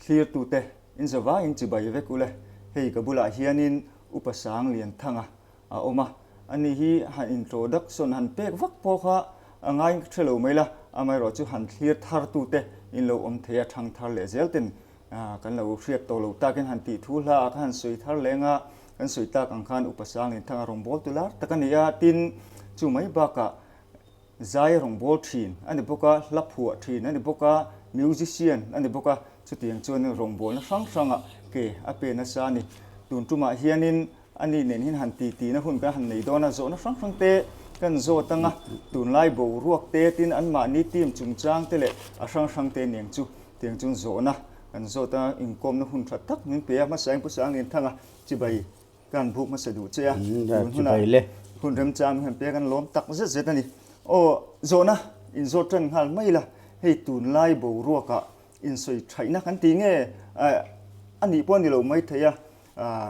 Thlirtute in zavaiin chibai vek ule. Hei ka bulah hianin Upa Sanglianthanga a awm a, ani hi han introduction han pek vak pawh kha a ngaiin ka hre lo mai la, amaherawhchu han thlir thartute in lo awm thei a, thang thar leh zel ten kan lo hriat tawh lo takin han tih thu hla ah kha han sawi thar leng a, kan sawi tak ang khan Upa Sanglianthanga rawngbâwl tu lar tak a ni a, tin chu mai bakah Zai rawngbâwl ṭhin a ni bawk a, hla phuah ṭhin a ni bawk a, musician a ni bawk a, chutiang chuan rawngbâwlna hrang hrangah ke a pe nasa a ni. Tun ṭumah hianin a ni nen hian han titihna hun kan han nei dawn a, zawhna hrang hrang te kan zawt ang a, tunlai boruak te tin anmahni team chungchang te leh a hrang hrang te nen chu tiang chuan zawhna kan zawt a, inkawmna hun ṭha tak min pe a, hmasa in Pu Sanglianthanga chibai Ka han buk hmasa duh che a, tun hunah hun remchang hian pek an lawm tak zet zet a ni. Aw, zawhna inzawt tan nghal mai la, hei tunlai boruakah insawi thaihna kan ti nge a nih pawh a ni lo mai thei a,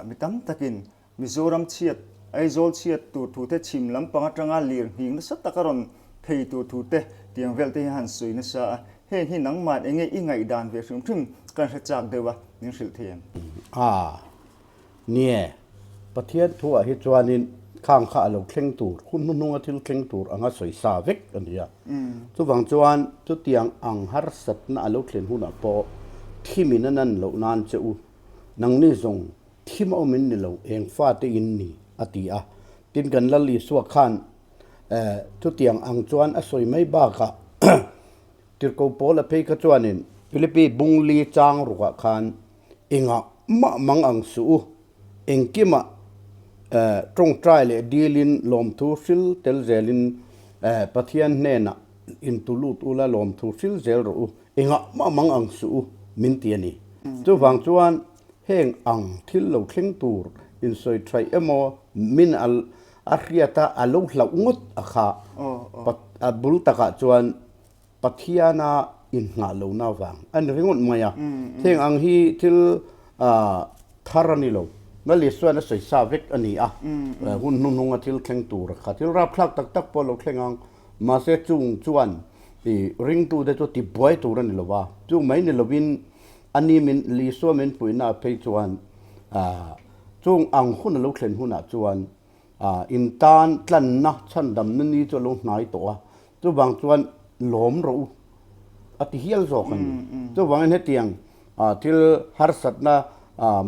mi tam takin Mizoram chhiat, Aizawl chhiat tur thu te chhim lampang atanga lir nghing nasa taka rawn phei tur thu te tiang vel te hi han sawi nasa a, heng hi nangmah enge i ngaihdan ve hrim hrim kan hre chak deuh a, min hrilh thei em? A. Nie, Pathian thuah hi chuanin khang kha a lo thleng tur, hun hnuhnunga thil thleng tur anga sawi sa vek a ni a. Chuvang chuan chutiang ang harsatna a lo thlen hunah pawh thimin a nan loh nan che u, nangni zawng thim a awmin ni lo, eng fate in ni, a ti a. Tin, kan Lal Isua khan chutiang ang chuan a sawi mai bakah Tirhkoh Paula phei kha chuanin Philippi bungli chang rukah khan Engah mah mang ang suh u, engkimah tawngtai leh dilin lawmthu hril tel zelin Pathian hnenah intulut ula lawmthu hril zel rawh u, engah mah mang ang suh u min ti a ni. Chuvang chuan heng ang thil lo thleng tur insawi thaih emaw min a hriat a, a lo hlauh ngawt a kha a bul takah chuan Pathiana inngah lohna vang a ni ringawt mai a. Heng ang hi thil thar a ni lo. Lal Isuan a sawi sa vek a ni a. Hun hnuhnunga thil thleng tur a kha. Thil rapthlak tak tak pawh a lo thleng ang. Mahse chung chuan ringtute chu tibuai tur a ni lo va. Chung mai ni lovin a ni min Isua min puihna ah phei chuan chung ang hun a lo thlen hunah chuan In tan tlanna chhandamna ni chu a lo hnai tawh a, chuvang chuan lawm rawh u a ti hial zawk a ni. Chuvangin hetiang thil harsatna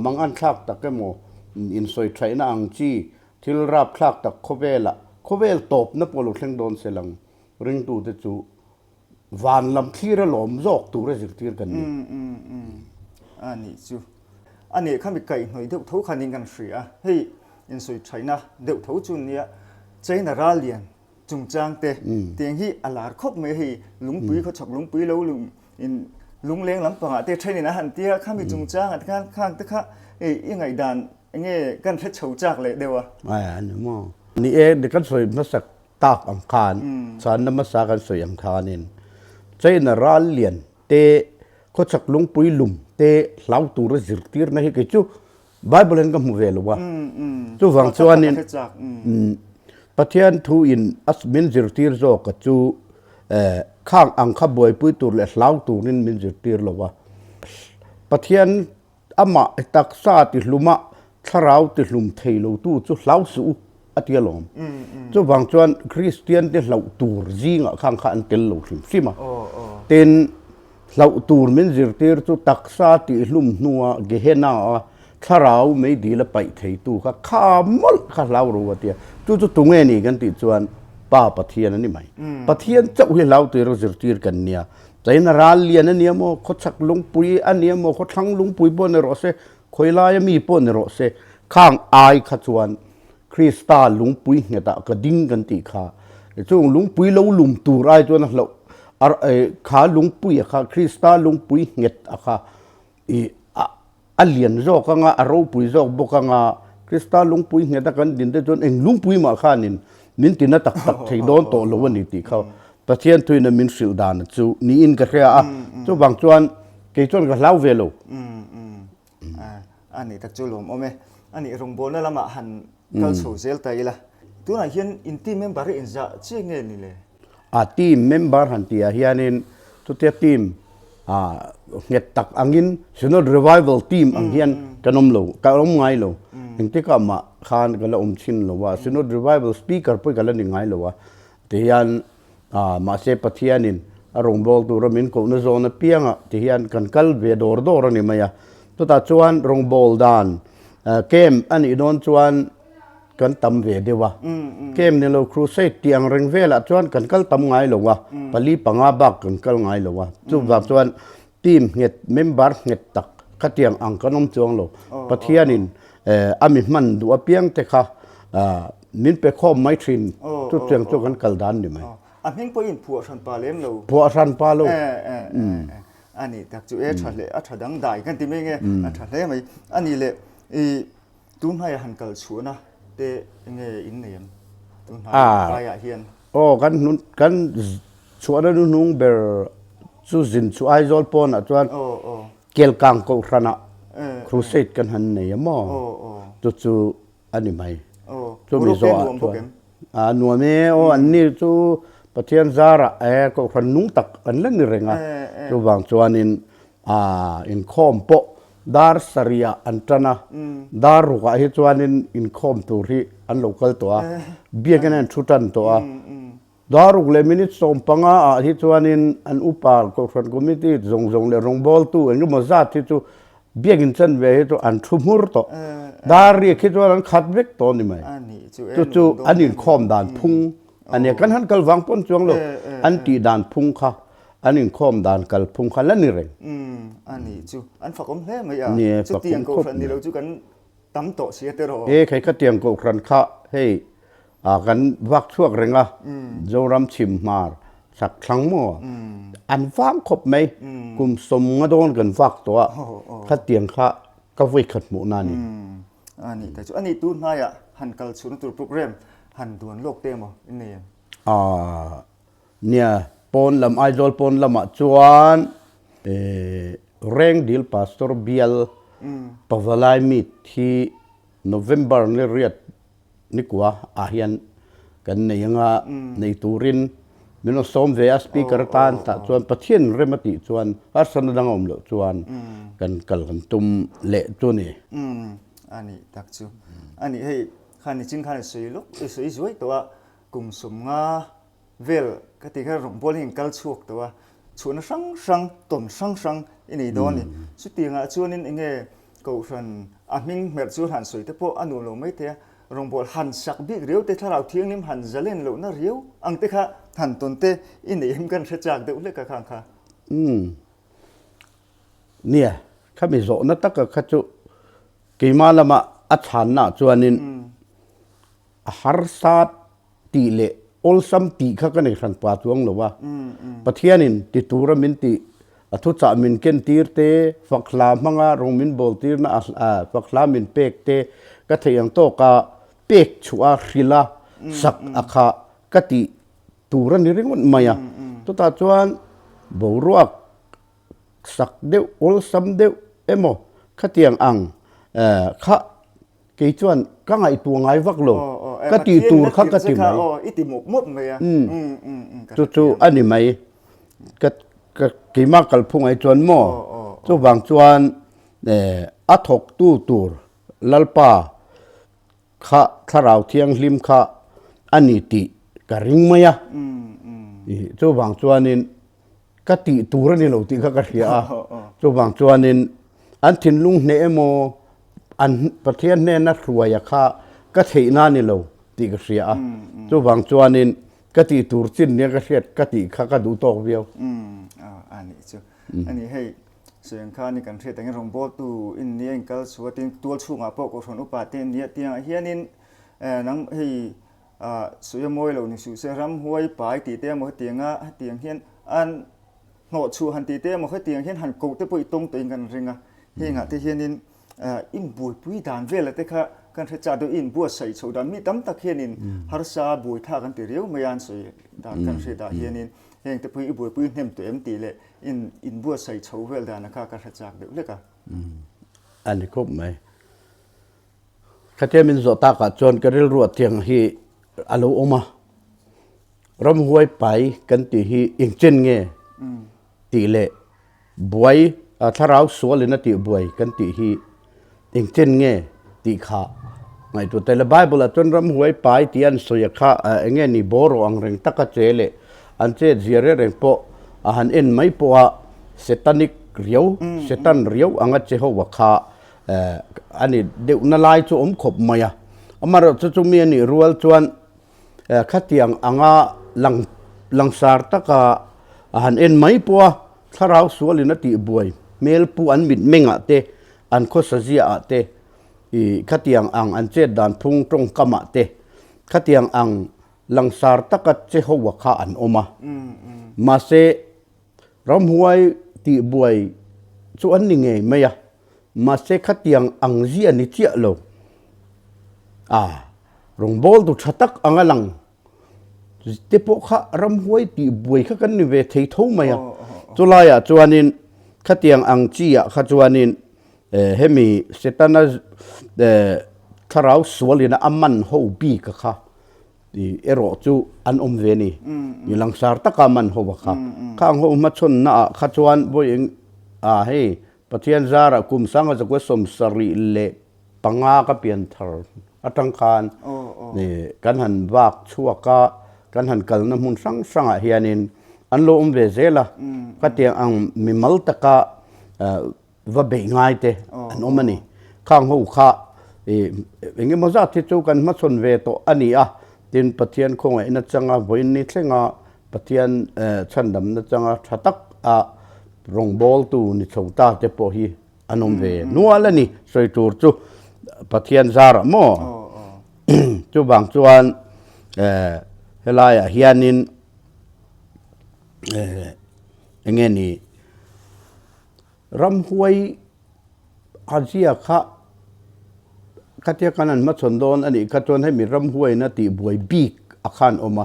manganthlak tak emaw insawi thaihna ang chi thil rapthlak tak khawvelah khawvel tawpna pawh lo thleng dawn se lang ringtute chu Van lam thlir a lawm zawk tur a zirtir kan ni. A nih chu. A nih kha mi kaihhnawih deuh tho khanin kan hria a, hei insawi thaihna deuh tho chu nia China ral lian chungchang te tiang hi a lar khawp mai hei lungpui khawchhak lungpui lo lung in lungleng lampangah te thenin a han tia khami chungchang ah te khan khang te kha hei i ngaihdan enge kan hre chho chak leh deuh a. A ni maw. Ni e, kan sawi hmasak tak ang khan chhanna hmasa kan sawi ang khanin China ral lian te khawchhak lungpui lum te hlau tura zirtirna hi kei chu Bible hian ka hmu ve lo a chuvang chuanin Pathian thu in a min zirtir zawk a chu khang ang kha buaipui tur leh hlau turin min zirtir lo a Pathian Amah taksa tihluma thlarau tihlum thei lotu chu hlau suh u a ti alawm. Chuvang chuan Kristian te hlauh tur zingah khang kha an tel lo hrim hrim a. Tin, hlauh tur min zirtir chu taksa tihlum hnua Gehenna a thlarau meidil a paih theitu kha kha mawlh kha hlau ro a ti a. Chu chu tunge ni kan tih chuan Pa Pathian a ni mai. Pathian chauh hi hlau tura zirtir kan nia. China ral lian a nia maw, khawchhak lungpui a nia maw, khawthlang lungpui pawh ni rawh se, khawi laia mi pawh ni rawh se, khang ai kha chuan Krista lungpui nghetah ka ding kan tih kha. Chung lungpui lo lum tur ai chuan a hlauh kha lungpui a kha Krista lungpui nghet a kha i A lian zawk anga, a ropui zawk bawk anga, Krista lungpui nghet a kan din te chuan eng lungpui mah khanin min tina tak tak thei dawn tawh lo a ni tih kha Pathian thuin a min hrilh dan chu niin ka hria a. Chuvang chuan kei chuan ka hlau ve lo. A nih tak chu lawmawm e. A nih rawngbawlna lamah han kal chho zel ta ila. Tunah hian in team member hi inzah chiah nge ni le? A team member han tihah hianin chutia team. Nghet tak angin Synod Revival Team ang hian kan awm lo, ka awm ngai lo. Engtikah mah khan ka la awm chhin lo a, Synod Revival Speaker pawh ka la ni ngai lo a. Tihian mahse Pathianin a rawngbâwl tura min kohna zawn apiangah tihian kan kal ve dawr dawr a ni mai a. Chutah chuan rawngbâwl dan camp a nih dawn chuan kan tam ve deuh a, camp ni lo crusade tih ang reng velah chuan kan kal tam ngai lo a, pali panga bak kan kal ngai lo a, chuvang chuan team nghet member nghet tak khatiang ang kan awm chuang lo, Pathianin a mi hman duh apiang te kha min pe khawm mai thin, chutiang chu kan kal dan ni mai. A hming pawhin phuah hran pa lem lo. Phuah hran pa lo. A ni tak chu e tha hle a tha dangdai kan ti mai nge a tha hle mai a ni leh i Tun hnaia han kal chhuahna te enge in nei em? Tun hnai laiah hian. Aw kan hnun kan chhuahna hnuhnung ber chu zin chu Aizawl pawnah chuan Kelkang Kohhranah crusade kan han nei a maw? Chu chu a ni mai. Chumi zawhah chuan a nuam e aw an ni chu Pathian zarah e Kohhran nung tak an la ni reng a. Chuvang chuanin inkhawm pawh Dar sarihah an tan a, dar rukah hi chuanin inkhawm tur hi an lo kal tawh a, biakin an thu tan tawh a. Dar ruk leh minute 15 ah hi chuanin an upa Kohhran Committee zawng zawng leh rawngbawltu eng emaw zat hi chu biakin chanve hi chu an thu hmur tawh. Dar riak hi chuan an khat vek tawh a ni mai. Chu chu an inkhawm dan phung a nia. Kan han kal vang pawn chuang lo, an tih dan phung kha. An inkhawm dan kalphung kha la ni reng. Umm a nih chu. An fakawm hle mai a. Ni e, Chutiang kohhran ni lo chu kan tam tawh si a tiraw? E khei khatiang kohhran kha hei ah kan vak chhuak reng a, Zoram chhim hmar chhak thlang maw an vang khawp mai. Kum 50 dawn kan vak tawh a, khatiang kha ka vawikhat hmuhna a ni. A nih te chu. A nih tu hnaiah han kal chhuahna tur program han duan lawk te emaw in nei em? Ah. Nia, pawn lam, Aizawl pawn lamah chuan Rengdil Pastor bial Pavalai Meet hi November ni riat nikua ah hian kan nei anga nei turin min rawn sawm ve a, Speaker atan tah chuan Pathian rem a tih chuan harsatna dang a awm loh chuan kan kal kan tum leh chu a ni. A nih tak chu. A nih hei khan nichin khan i sawi lawk, i sawi zuai tawh a, kum 50 Vel ka ti kha rawngbawl hi in kal chhuak tawh a, chhuahna hrang hrang, tawn hrang hrang i nei dawn a ni. Chutiangah chuanin enge Kohhran a hming hmerh chu han sawi te pawh a nuam lo mai thei a, rawngbawl han sak bik riau te, thlarau thianghlim han zalen lohna riau ang te kha han tawn te i nei em kan hre chak deuh hlek a khang kha. Umm. Nia, khami zawhna taka kha chu keimah lama a chhannaah chuanin a harsat tih leh awlsam tih kha ka nei hran pa chuang lo a. Pathianin ti tura min tih, a thuchah min ken tir te, fak hla hmanga rawng min bawl tirna a fak hla min pek te, ka theih ang tawka pek chhuah a, hrilh a, sak a kha ka tih tur a ni ringawt mai a. Chutah chuan boruak sak deuh, awlsam deuh emaw khatiang ang kha Kei chuan ka ngaihtuah ngai vak lo, ka tih tur kha ka ti mai. Chu chu a ni mai. Ka keimah kalphung ai chuan maw? Chuvang chuan a thawktu tur Lalpa kha Thlarau Thianghlim kha a ni tih ka ring mai a. Chuvang chuanin ka tih tur a ni lo tih kha ka hria a, chuvang chuanin an thinlung hneh emaw an Pathian hnena hruaia kha ka theihna a ni lo tih ka hria a, chuvang chuanin ka tih tur chin nia ka hriat ka tih kha ka duh tawk viau. A nih chu. A ni hei Seng kha ni kan hriat angin rawngbawltu in nia in kal chhuah tin tual chhungah pawh Kohhran upa te in nia tiangah hianin nang hei Sawi a mawi lo ni suh se, ramhuai pai tih te emaw hetianga hetiang hian an hnawh chhuah han tih te emaw hetiang hian han koh te pawh i tawng tawhin kan ring a. Hengah te hianin inbuaipui dan vela te kha kan hre chak deuh, i inbuatsaih chhoh dan mi tam tak hianin harsa buaitha kan ti riau mai a an sawi dan kan hriat ah hianin heng te pawh hi i buaipui hnem tawh em tih leh inbuatsaih chho vel dan kha ka hre chak deuh hlek a. A ni khawp mai. Khatia min zawh takah chuan ka rilru a tiang hi a lo awm a, ramhuai pai kan tih hi engchen nge tih leh Buai, thlarau sualin a tih buai kan tih hi engchen nge tih kha ngaihtuah ta ila. Bible ah chuan ramhuai pai tih an sawi a kha eng nge ni bawraw ang reng taka che leh an chet zia reng reng pawh a han en mai pawh a satanic riau, satan riau anga che ho a kha a ni deuhna lai chu awm khawp mai a. Amaherawhchu chumi a nih rual chuan Khatiang anga lang langsar taka a han en mai pawh a, thlarau sualin a tih buai hmel pu an mitmengah te, an khawsa ziaah te, ih khatiang ang an chet dan phung tawngkamah te, khatiang ang langsar taka che ho a kha an awm a. Mahse, ramhuai tih buai chu an ni ngei mai a, mahse khatiang ang zia ni chiah lo. A. Rawngbawltu tha tak anga lang te pawh kha ramhuai tih buai kha kan ni ve thei tho mai a. Chulaiah chuanin khatiang ang chi ah kha chuanin hemi Setana thlarau sualina a man ho bik a kha erawh chu an awm ve a ni. Mi langsar taka man ho a kha. Khang ho hmachhawnna ah kha chuan vawi eng ah hei Pathian zarah kum sanga zakua 75 ka pian thar atang khan kan han vak chhuak a, kan han kalna hmun hrang hrangah hianin an lo awm ve zel a, ka tiang ang mimal taka va beih ngai te an awm a ni. Khang ho kha eng emaw zat hi chu kan hmachhawn ve tawh a ni a, tin Pathian khawngaihna changa vawiin ni thlenga Pathian chhandamna changa tha tak a rawngbawltu ni chho ta te pawh hi an awm ve nual a ni sawi tur chu Pathian zarah maw chuvang chuan helaiah hianin enge ni ramhuai a zia kha khatia kan an hmachhawn dawn a nih kha chuan hemi ramhuaina tih buai bik a khan awm a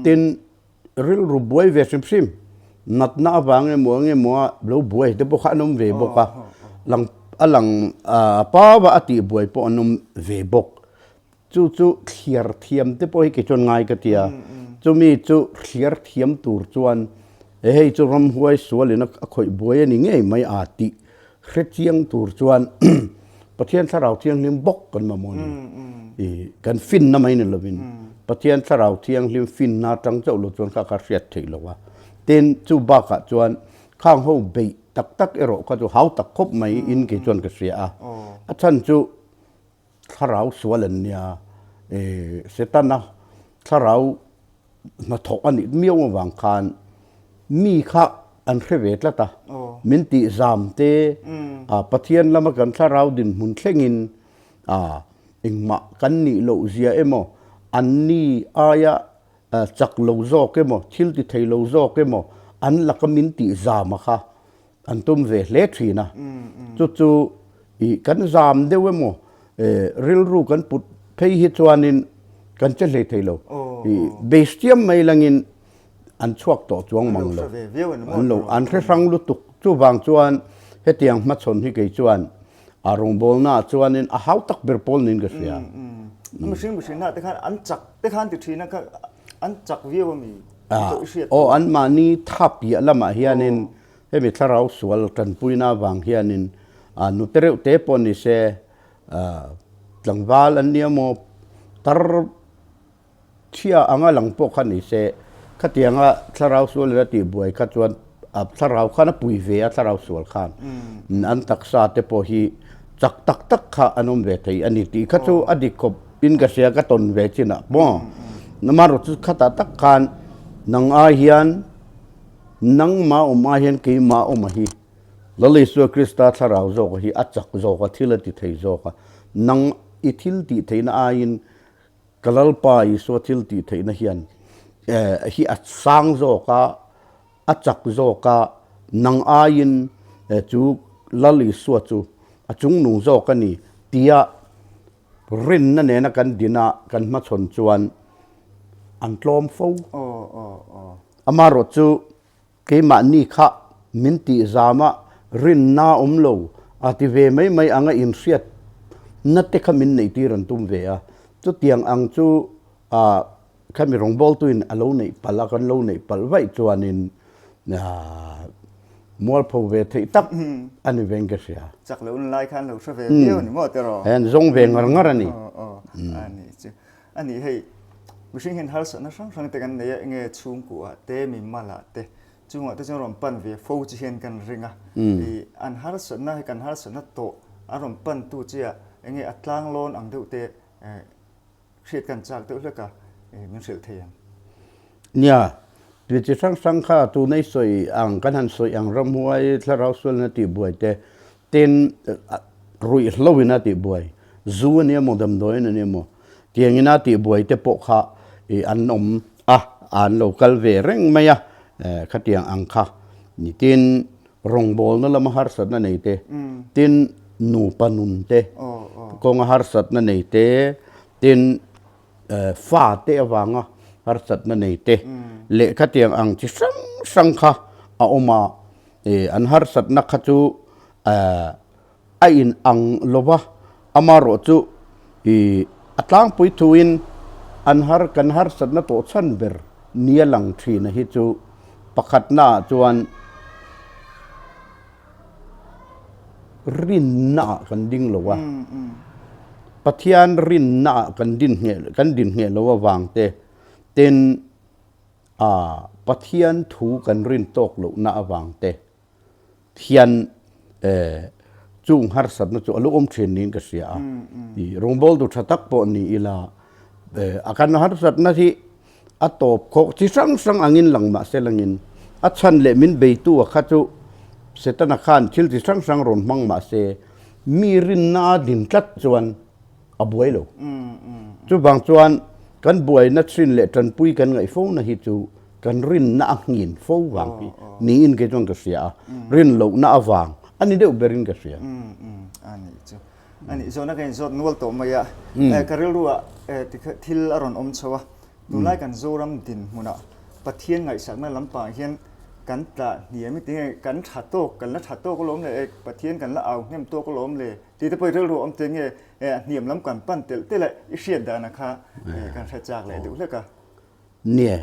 tin Rilru buai ve hrim hrim, natna avang emaw eng emaw a lo buai te pawh kha an awm ve bawk a, lang a lang a pava a tih buai pawh an awm ve bawk. Chu chu thliar thiam te pawh hi kei chuan ngai ka ti a, chumi chu thliar thiam tur chuan he hei chu ramhuai sualin a khawih buai a ni ngei mai a tih Hre chiang tur chuan Pathian Thlarau Thianghlim bawk kan mamawh a ni. I kan finna mai ni lovin Pathian Thlarau Thianghlim finna atang chauh lo chuan kha kha hriat theih lo a. Tin, chu bakah chuan khang ho beih tak tak erawh kha chu hau tak khawp mai in kei chuan ka hria a. A chhan chu Thlarau sual an nia, e Setana thlarau hnathawk a nih miau avang khan mi kha an hre ve tlat a, min tih zam te, a Pathian lama kan thlarau dinhmun thlengin a engmah kan nih loh zia emaw, an ni aia chak lo zawk emaw, thil ti thei lo zawk emaw an laka min tih zam a kha an tum ve hle thin a, chu chu ih kan zam deuh emaw rilru kan put phei hi chuanin kan che hlei thei lo, ih base chiam mai langin an chhuak tawh chuang mang lo, an lo an hre hrang lutuk, chuvang chuan hetiang hmachhawn hi kei chuan a rawngbawlna ah chuanin a hau tak ber pawl niin ka hria. Mihring mihring hna te khan an chak te khan ti thin a kha an chak viau a mi Aw anmahni tha piah lamah hianin hemi thlarau sual tanpuina avang hianin nute reuh te pawh ni se tlangval an nia maw tar chhia anga lang pawh kha ni se khatianga thlarau sual ila tih buai kha chuan thlarau khan a pui ve a thlarau sual khan an taksa te pawh hi chak tak tak kha an awm ve thei a ni tih kha chu a dik khawp in ka hria ka tawn ve chin ah maw amaherawh chu khatah tak khan nang ai hian nangmah awm ai hian keimah awm a hi Lal Isua Krista thlarau zawk hi a chak zawk a thil a ti thei zawk a nang i thil tih theihna aiin Ka Lalpa Isua thil tih theihna hian hi a sang zawk a A chak zawk a, nang aiin chu Lal Isua chu a chungnung zawk a ni tia rinna nena kan din a, kan hmachhawn chuan an tlawm fo. Amaherawh chu keimahni kha min tih zama rinna awm lo a ti ve mai mai anga inhriat na te kha min neihtir an tum ve a, chutiang ang chu Khami rawngbawltuin a lo neih palh a, kan lo neih palh vaih chuanin Mualpho ve theih tak a ni vein ka hria. Chak loh na lai kha an lo hre ve viau a ni maw tiraw? Hei an zawng ve ngar ngar a ni. Aw aw a nih chu. A nih hei mihring hian harsatna hrang hrang te kan nei a, enge chhungkuah te, mimalah te, chungah te chuan rawn pan ve fo chi hian kan ring a. I an harsatna hei kan harsatna tawh a rawn pan tu chiah enge a tlanglawn ang deuh te Hriat kan chak deuh hlek a, min hrilh thei ang. Nia, tui chi hrang hrang kha tunei sawi ang, kan han sawi ang ramhuai thlarau sualna tih buai te, tin ruihhlo in a tih buai, zu a nia maw damdawiin a nia maw, tiang in a tih buai te pawh kha an awm a, an lo kal ve reng mai a, khatiang ang kha ni. Tin, Rawngbawlna lama harsatna nei te, tin nupa nun te, kawnga harsatna nei te, tin fa te avanga harsatna nei te leh khatiang ang chi hrang hrang kha a awm a, an harsatna kha chu A in ang lo va, amarawh chu i a tlangpui thuin an har kan harsatna tawh chhan ber nia lang thina hi chu pakhatnaah chuan rinnaah kan ding lo a, Pathian rinnaah kan din ngheh kan din ngheh lo avang te, tin a Pathian thu kan rin tawk lohna avang te. Thian chung harsatna chu a lo awm thin niin ka hria a. I rawngbawltu tha tak pawh ni ila a kan harsatna hi a tawp khawk chi hrang hrang angin lang mah se langin a chhan leh min beitu a kha chu Setana khan thil chi hrang hrang rawn hmang mah se mi rinna a din tlat chuan a buai lo. Chuvang chuan kan buaina chhin leh tanpui kan ngaih fo na hi chu kan rinna a nghin fo vang hi niin kei chuan ka hria a, rin lohna avang a ni deuh berin ka hria. A nih chu. A nih zawhna ka inzawt nual tawh mai a, ka rilruah thil a rawn awm chho a, tunlai kan Zoram dinhmunah Pathian ngaihsakna lampangah hian kan tla hniam i tinge kan tha tawk, kan la tha tawk alawm le, Pathian kan la au hnem tawk alawm le tih te pawh i rilru a awm te nge hniam lam kan pan telh telh a, i hriat dana kha kan hre chak leh deuh hlek a. Nia,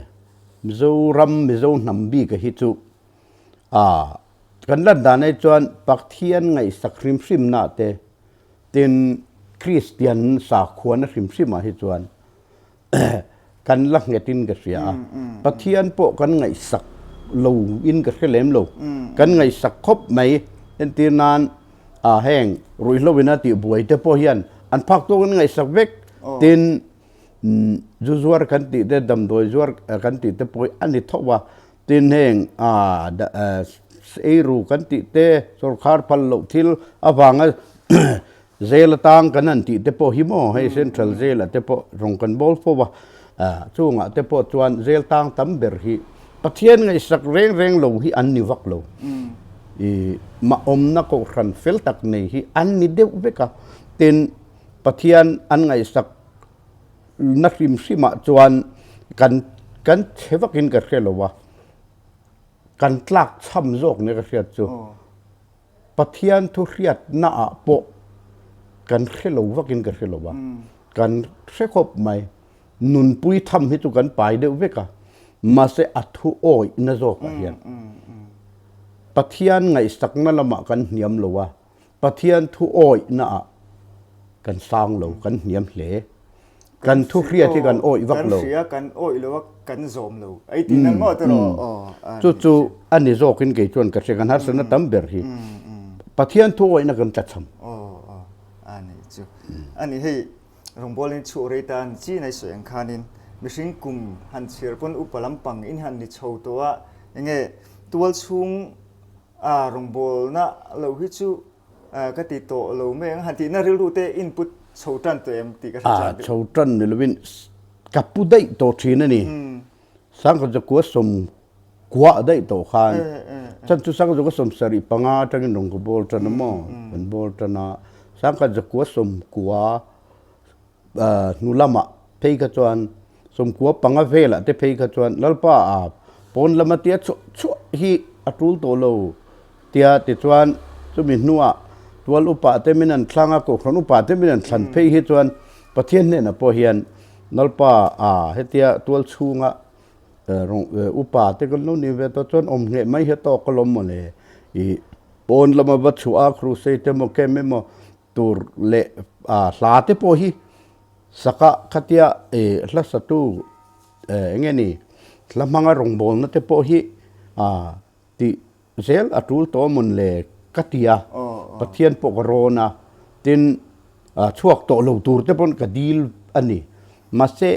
Mizoram Mizo hnam bik a hi chu a kan lan dan ai chuan Pathian ngaihsak hrim hrim na te tin Kristian sakhuana hrim hrim ah hi chuan kan la nghet in ka hria a, Pathian pawh kan ngaihsak lo in ka hre lem lo, kan ngaihsak khawp mai entir nan a heng ruihhlo in a tih buai te pawh hian an phak tawk in ngaihsak vek tin Zu zuar kan tih te, damdawi zuar kan tih te pawh hi a ni tho a. Tin heng eiru kan tih te, sawrkhar phal loh thil avanga jail atang kan han tih te pawh hi maw, hei central jail ah te pawh rawng kan bawl fo a. Chungah te pawh chuan jail tang tam ber hi Pathian ngaihsak reng reng lo hi an ni vak lo. I awmna kohhran fel tak nei hi an ni deuh vek a. Tin Pathian an ngaihsak na hrim hrimah chuan kan kan chhe vakin ka hre lo a, kan tlak chham zawk nia ka hriat chu. Pathian thu hriatnaah pawh kan hre lo vakin ka hre lo a, kan hre khawp mai. Nunpui tham hi chu kan pai deuh vek a, mahse a thu awihna zawkah hian Pathian ngaihsakna lamah kan hniam lo a, Pathian thu awihnaah kan sang lo, kan hniam hle. Kan thu hriat hi kan awih vak lo. Kan hria, kan awih lo a, kan zawm lo. Ei tih nan maw tiraw? Aw. Chu chu a ni zawkin kei chuan ka hria, kan harsatna tam ber hi. Pathian thu awihna kan tlachham. Aw, aw. A nih chu. A nih hei, rawngbawlin chhuah rei tan chi nai sawi ang khanin mihring kum han chhiar pawn upa lampang in han ni chho tawh a, enge tual chhung A rawngbawlna lo hi chu ka ti tawh lo mai ang han tihna rilru te input chho tan tawh em tih ka hre chak deuh. A chho tan ni lovin ka pu daih tawh thin a ni. Sangkhat zakua sawm kuah daih tawh khan chan chu sangkhat zakua 75 atangin rawn ka bawl tan a maw kan bawl tan a sangkhat zakua 90 hnu lamah phei kha chuan 95 velah te phei kha chuan Lalpa a pawn lama tia chhuah chhuah hi a tul tawh lo tia tichuan chumi hnuah tual upa te min an thlang a, kohhran upa te min an thlan phei hi chuan Pathian hnenah pawh hian Lalpa a hetia tual chhunga upa te kan lo ni ve tawh chuan awm ngheh mai hi a tawk alawm mawle. I pawn lama va chhuah a crusade emaw camp emaw tur leh hla te pawh hi saka khatia hla satu eng nge ni hla hmanga rawngbawlna te pawh hi tih zel a tul tawh mawn le ka ti a, Pathian pawh ka rawn a, tin chhuak tawh lo tur te pawn ka dil a ni. Mahse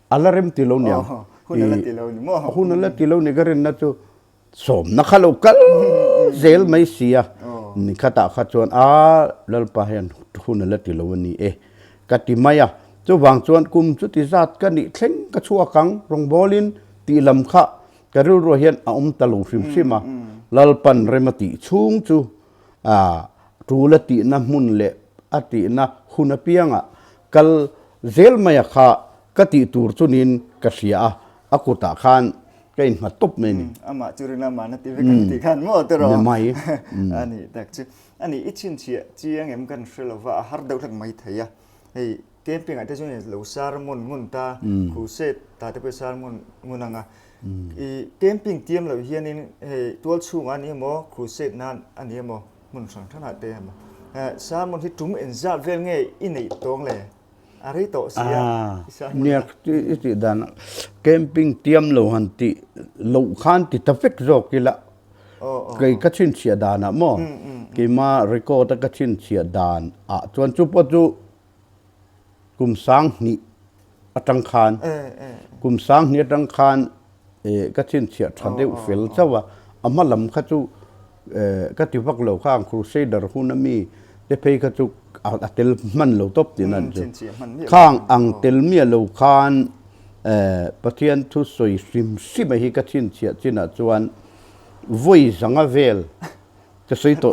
a la rem ti lo niang. Hun a la ti lo ni maw? Hun a la ti lo ni ka rinna chu Sawmna kha lo kal zel mai si a, nikhatah kha chuan a Lalpa hian hun a la ti lo a ni e ka ti mai a. Chuvang chuan kum chuti zat ka nih thleng ka chhuak ang rawngbawlin tih lam kha ka rilruah hian a awm ta lo hrim hrim a. Lalpan rem a tih chhung chu tul a tihna hmun leh a tihna hun apiangah kal zel mai a kha ka tih tur chu niin ka hria a, a kutah khan ka innghat tawp mai a ni. Amah chu rin amah na ti vek ang tih khan maw tiraw? Ni mai. A nih tak chu. A nih i chhinchhiah chiang em kan hre lova a har deuh hlek mai thei a. Hei camping ah te chuan lo sar ngun ngun ta, crusade ta te pawh i sar ngun ngun ang a. I camping tiam loh hianin hei tual chhungah a ni emaw crusade nan a ni emaw hmun hrang hrangah te emaw sermon hi tum engzat vel nge i neih tawng le? A rei tawh si a, i sermon Nia i tih dan camping tiam lo han tih loh khan ti ta vek zawk ila kei ka chhinchhiah danah maw keima record a ka chhinchhiah dan ah chuan chu pawh chu kum sang hnih atang khan kum sang hnih atang khan ka chhinchhiah tha deuh fel chauh a, a hma lam kha chu ka ti vak lo kha ang Crusader hun a mi te phei kha chu a tel hman lo tawp tihna an chu. Khang ang tel miah lo khan Pathian thusawi hrim hrim a hi ka chhinchhiah chinah chuan vawi zanga vel Ka sawi tawh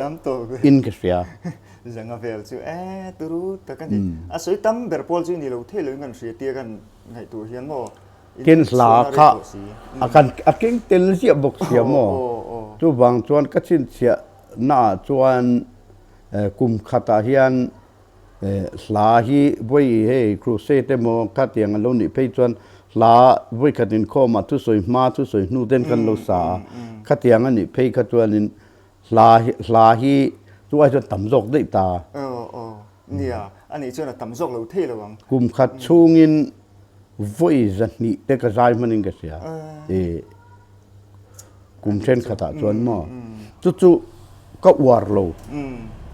in ka hria. Zanga vel chu e turu tak a ni. A sawi tam ber pawl chu i ni lo thei lo in kan hria tia kan ngaihtuah hian maw. Ken hla kha a kan a keng tel ziah bawk sia maw. Chuvang chuan ka chhinchhiah naah chuan kum khatah hian hla hi vawi hei crusade emaw khatiang a lo nih phei chuan hla vawi khat inkhawmah thusawi hma thusawi hnu ten kan lo sa a khatiang a nih phei kha chuanin hla hi hla hi chu ai chuan tam zawk daih ta. Aw aw nia a nih chuan a tam zawk lo thei lo ang. Kum khat chhungin vawi zahnih te ka zai hmanin ka hria i Kum thenkhatah chuan maw chu chu ka uar lo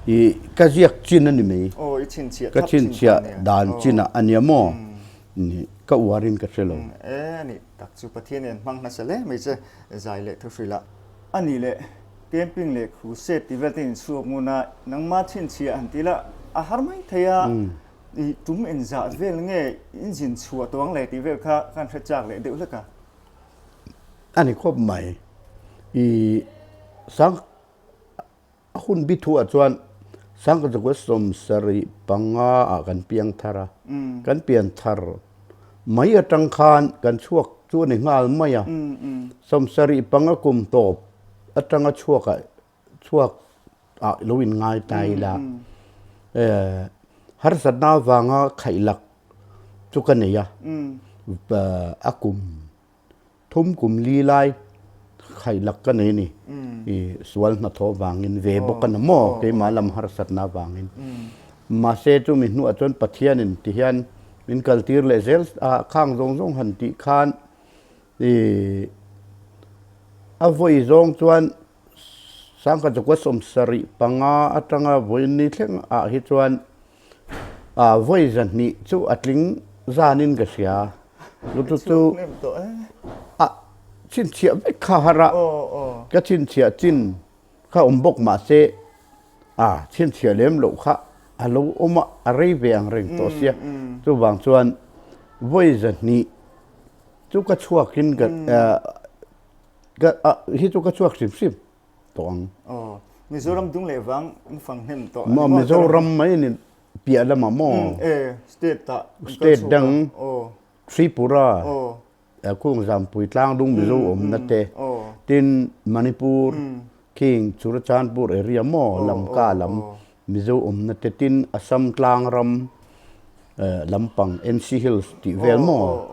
i ka ziak chin a ni mai. Ka chhinchhiah dan chinah a nia maw ka uarin ka hre lo. E a nih tak chu Pathian hian hmang hmasa hle mai che zai leh thu hrilh a. A nih leh camping leh crusade tih vel te inchhuak ngun a nangma chhinchhiah han tih lah a har mai thei a i tum engzah vel nge in zin chhuah tawh ang le tih vel kha kan hre chak leh deuh hlek a. A ni khawp mai. I sang a hun bi thuah chuan Sangkachakua sawmsarih panga ah kan piang thar a. Kan pian thar mai atang khan kan chhuak chu a ni nghal mai a. Sawmsarih panga kum tawp atanga chhuak ah chhuak ah lo in ngai ta ila. Harsatna avanga khaihlak chu ka nei a, a kum thum kum li lai khaihlak ka nei a ni, i sual hnathawh vangin ve bawk a na maw keimah lam harsatna vangin. Mahse chumi hnuah chuan Pathianin ti hian min kaltir leh zel a, khang zawng zawng han tih khan i a vawi zawng chuan Sangkhat zakua 75 atanga vawiin thleng ah hi chuan vawi 200 chu a tling zanin ka hria. Chu chu a chhinchhiah vek kha har a, ka chhinchhiah chin kha awm bawk mahse a chhinchhiah lem loh kha a lo awm a, a rei ve ang reng tawh sia. Chuvang chuan vawi 200 chu ka chhuakin ka Ka a hi chu ka chhuak hrim hrim tawh ang. Aw, Mizoram dung leh vang an fang hnem tawh. Maw Mizoram mai ni piah lamah maw? E, state ah. State dang Tripura, Khung Zampui Tlangdung Mizo awmna te, tin Manipur, King Churachandpur area maw Lamka lam Mizo awmna te, tin Assam Tlangram lampang NC Hills tih vel maw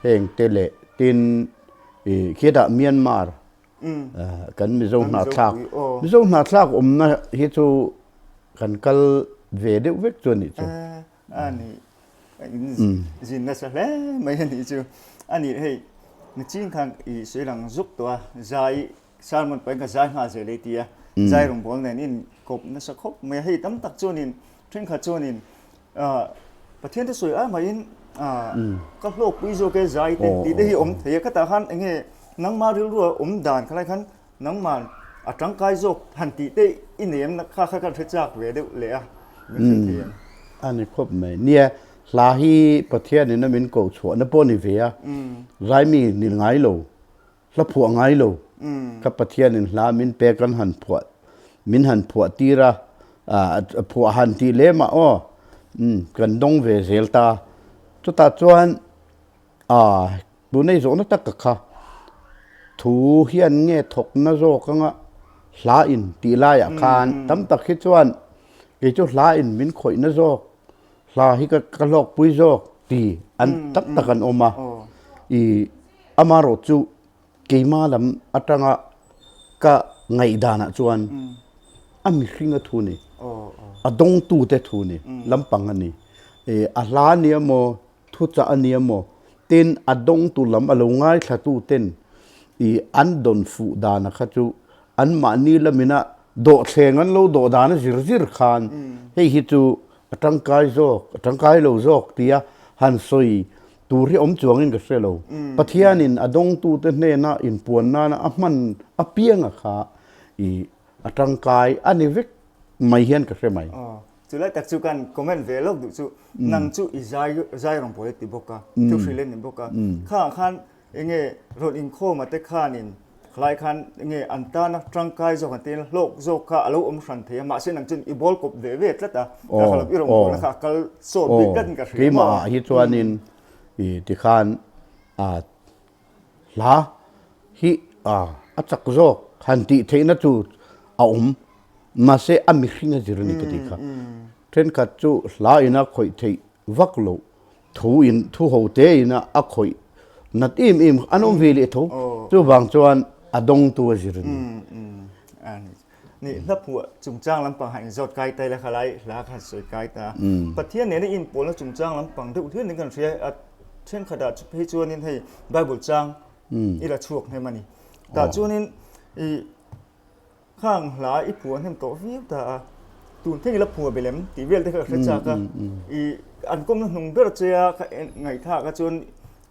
heng te leh tin Ih khiatah Myanmar. Kan Mizo hnahthlak, Mizo hnahthlak awmna hi chu kan kal ve deuh vek chu a nih chu. A ni, in zin nasa hle mai a nih chu. A nih hei, nichin khan i sawi lang zuk tawh a, zai sermon pahin ka zai nghal zel ei ti a, zai rawngbâwl nen in kawp nasa khawp mai a. Hei tam tak chuanin, thenkhat chuanin Pathian te sawi ai maiin ka hlawkpui zawk e zai te tih te hi awm thei a. Khatah khan eng nge nangmah rilrua awm dan khalai khan nangmah a tangkai zawk han tih te i nei em kha kha ka hre chak ve deuh leh a min hrilh thei em? A ni khawp mai. Nia, hla hi Pathianin a min koh chhuahna pawh a ni ve a, zaimi ni ngai lo. Hla phuah ngai lo. Ka Pathianin hla min pek an han phuah, min han phuah tir a, phuah han tih lem ah aw, kan dawng ve zel ta. Chutah chuan tunei zawhna tak ka kha, thu hian nge thawkna zawk anga hla in tih laiah khan tam tak hi chuan kei chu hla in min khawihna zawk, hla hi ka hlawkpui zawk ti an tam tak an awm a. I Amarawh chu keima lam atanga ka ngaihdanah chuan a mihringa thu ni, a dawngtute thu ni lampang a ni. A hla a nia maw, thuchah a nia maw, tin a dawngtu lam a lo ngaithlatu ten an dawn fuh dana kha chu anmahni lamina dawhthleng an lo dawh dana zir zir khan hei hi chu a tangkai zawk, a tangkai lo zawk tia han sawi Tur hi awm chuangin ka hre lo. Pathianin a dawngtute hnena inpuan nana a hman apianga kha i a tangkai a ni vek mai hian ka hre mai. Aw, chulai tak chu kan comment ve lawk duh chu nang chu i zai zai rawn pawl i ti bawk a, thu hrilh i ni bawk a. Khangah khan enge rawn inkhawma te khanin khalai khan enge an tana tangkai zawk an tiin hlawk zawk kha a lo awm hran thei a, mahse nang chuan i bawl kawp ve ve tlat a, ka kha lo i rawn bawlna kha a kal sawt bik tlatin ka hria maw? Keimah hi chuanin i tikhan a hla hi a chak zawk han tih theihna chu a awm, mahse a mihring a zir a ni ka tih kha. Thenkhat chu hla ina khawih theih vak loh Thu in thu ho te in a khawih nat em em an awm ve leh tho. Chuvang chuan a dawngtu a zir a ni. Ni hla phuah chungchang lampang han inzawt kai ta ila khalai hla kha han sawi kai ta. Pathian nena inpawlna chungchang lampang deuh hlian in kan hria a thenkhatah phei chuanin hei Bible chang i la chhuak hnem a ni. Tah chuanin i Khang hla i phuah hnem tawh viau ta a, tun thleng i la phuah belh em tih vel te kha ka hre chak a, i an kawmna hnung ber che a ka ngaihthlak a chuan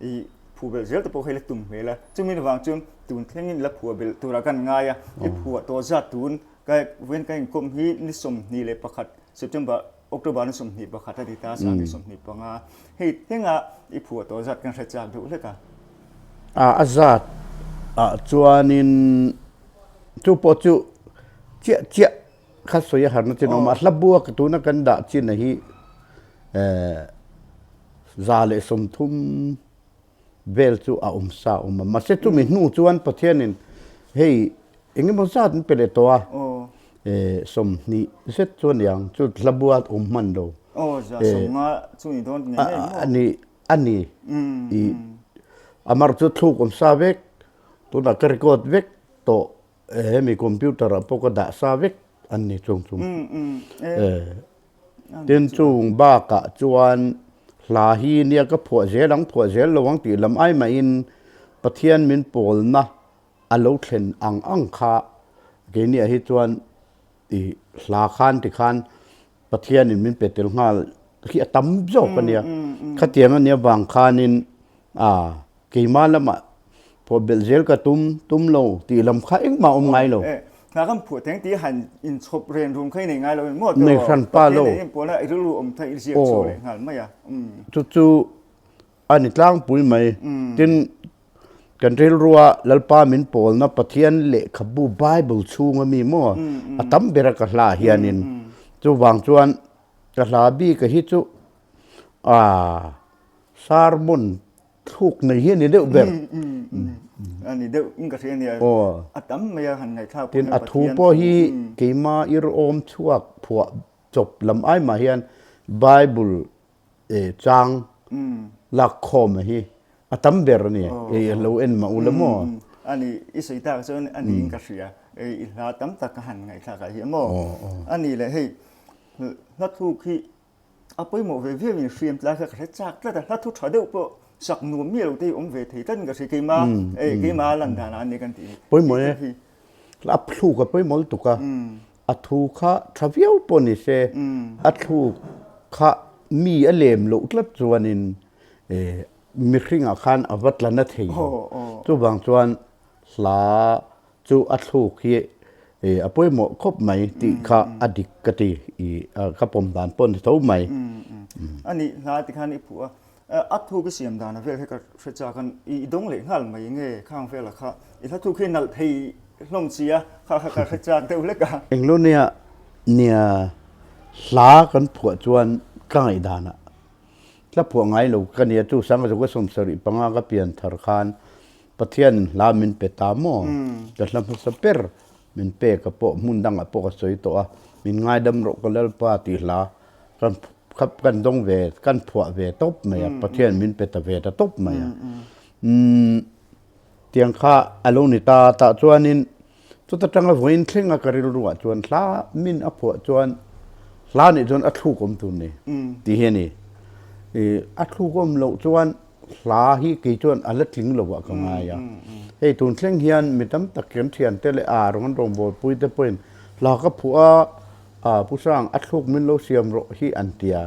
i phuah belh zel te pawh kha i la tum hmel a, chumi avang chuan tun thlengin i la phuah belh turah kan ngai a, i phuah tawh zat tun ka vawiin ka inkawm hi ni 21 September October ni 21 a ni ta, sang ni 25 hei thlengah i phuah tawh zat kan hre chak deuh hlek a. A zat ah chuanin chu pawh chu chiah chiah kha sawi a harna chin a awm a, hla buak tuna kan dah chin a hi 130 vel chu a awm sa a awm a, mahse chumi hnu chuan Pathianin hei eng emaw zat an pe leh tawh a, 20 zet chu a niang chu hla bua awm hman lo. A ni. A ni. I amar chu thluk awm sa vek, tunah ka record vek tawh hemi computer ah pawh ka dah sa vek an ni chung chung. Tin chung bakah chuan hla hi nia ka phuah zel ang phuah zel lo ang tih lam ai mahin Pathian min pawlna a lo thlen ang ang kha keiniah hi chuan i hla khan tikhan Pathianin min pe tel nghal hi a tam zawk a nia. Khatiang a nia vang khanin a keimah lamah phuah belh zel ka tum tum lo tih lam kha engmah awm ngai lo. Hna kan phuah teng tih han inchhawp ren rum kha i nei ngai lo in maw Nei hran pa lo. Pathian in puan a i rilru awm kha i ziak chhuah leh nghal mai a. Chu chu a ni tlangpui mai. Tin Kan rilrua Lalpa min pawlna Pathian lehkhabu Bible chhunga mi maw a tam ber a ka hla hianin chuvang chuan ka hla bik a hi chu aa sermon thluk nei hi a ni deuh ber. A ni deuh in ka hria nia a tam mai a han ngaihthlak pawh hian Pathian thu. Tin a thu pawh hi keima irawm chhuak phuah chawp lam ai mah hian Bible chang lak khawm hi a tam ber a ni. Ei a lo en mah u la maw? A ni, i sawi tak chuan a niin ka hria. I hla tam tak ka han ngaihthlak ah hian maw? A ni le hei hla thluk hi a pawimawh ve viau in hriam tlai kha ka hre chak tlat a, hla thu tha deuh pawh sak nuam miah lo te hi awm ve thei tlat in ka hria keima eh keima lan dan ah a ni kan tih hi. Pawimawh e, a thluk a pawimawh lutuk a, a thu kha tha viau pawh ni se a thluk kha mi a lem loh tlat chuanin eh mihringah khan a va tla na thei lo. Chuvang chuan hla chu a thluk hi a pawimawh khawp mai tih kha a dik ka ti i ka pawm dan pawh a ni tho mai. A nih hla tikhan i phuh a, a thuk i siam dan a vel hi ka hre chak a, i dawng leh nghal mai nge khang vela kha i hla thuk hi nalh thei hlawm si a, kha kha ka hre chak deuh hlek a. Englo nia nia hla kan phuah chuan ka ngaihdanah Hla phuah ngai lo ka nia chu Sangzawka 75 ka pian thar khan Pathianin hla min pe ta maw? Ka hla hmasa ber min pek a pawh hmun dangah pawh ka sawi tawh a, min ngaidam rawh ka Lalpa tih hla kan kan dawng ve kan phuah ve tawp mai a, Pathian min pe ta ve ta tawp mai a. Umm tiang kha a lo ni ta tah chuanin Chuta tanga vawiin thlenga ka rilruah chuan hla min a phuah chuan hla nih chuan a thluk awm tur ni tih hi a ni. I a thluk awm loh chuan hla hi kei chuan a la tling lo ah ka ngai a. Hei tun thleng hian mi tam tak kan thiante leh ar an rawngbawlpui te pawhin hla ka phuah a, a Pu Sang a thluk min lo siam rawh hi an ti a.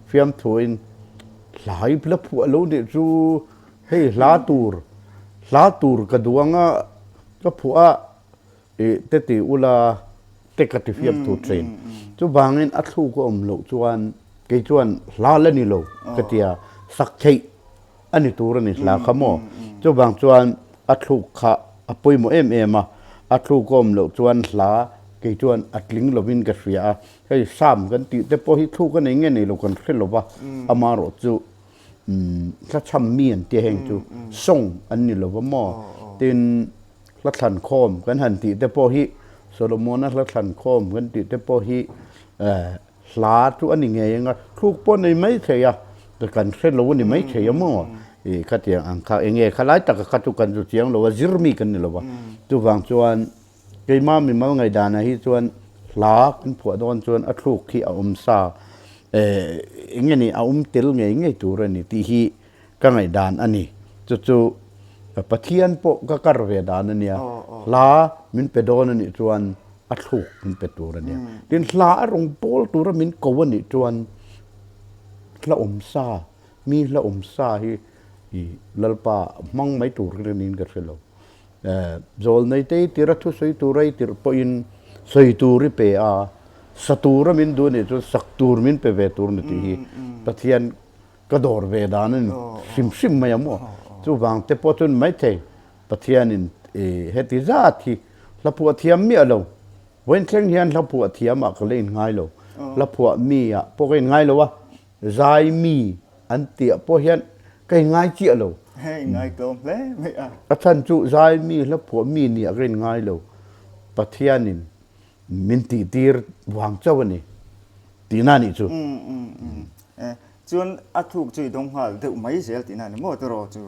Fiamthuin hla hi la phuah lo nih chu hei hla tur hla tur ka duang a, Ka phuah a, ih te ti ula te ka ti fiam tur thin. Chuvangin a thluk a awm loh chuan kei chuan hla la ni lo ka ti a, sak theih a ni tur a ni hla kha maw. Chuvang chuan a thluk kha a pawimawh em em a, a thluk a awm loh chuan hla kei chuan a tling lovin ka hria a. Hei Sam kan tih te pawh hi thluk a nei nge nei lo kan hre lo va, amaherawh chu Hla chham mi an tia heng chu song an ni lo va maw? Tin, hla thlan khawm kan han tih te pawh hi Solomona hla thlan khawm kan tih te pawh hi hla chu a ni ngei ang a, thluk pawh a nei mai thei a, kan hre lo a ni mai thei a maw? Ih khatiang ang kha eng nge khalai taka kha chu kan zu chiang lo a, zir mi kan ni lo va. Chuvang chuan Keimah mimal ngaihdanah hi chuan hla kan phuah dawn chuan a thluk hi a awm sa eng nge ni a awm tel ngei ngei tur a ni tih hi ka ngaihdan a ni. Chu chu Pathian pawh ka kar ve dan a nia, hla min pe dawn a nih chuan a thluk min pe tur a nia. Tin, hla a rawn pawl tura min ko a nih chuan hla awm sa, mi hla awm sa hi Lalpa hmang mai tur niin ka hre lo. Zawlnei te i tirh a thusawi tur a i tirh pawhin sawi tur i pe a, sa tura min duh anih chuan sak tur min pe ve tur a ni tih hi Pathian ka dawr ve dan a ni hrim hrim mai a maw. Chuvang te pawh chuan maithei Pathianin heti zat hi hla phuah thiam miah lo. Vawiin thleng hian hla phuah thiamah ka la inngai lo, hla phuah mi ah pawh ka inngai lo a. Zai mi an tiah pawh hian ka inngai chiah lo. Hei inngai tlawm hle mai a. A chhan chu zai mi hla phuah mi nia ka inngai lo. Pathianin min tihtir vang chauh a ni tihna a nih chu. Chuan a thuk chu i dawng nghal deuh mai zel tihna a ni maw tiraw chu?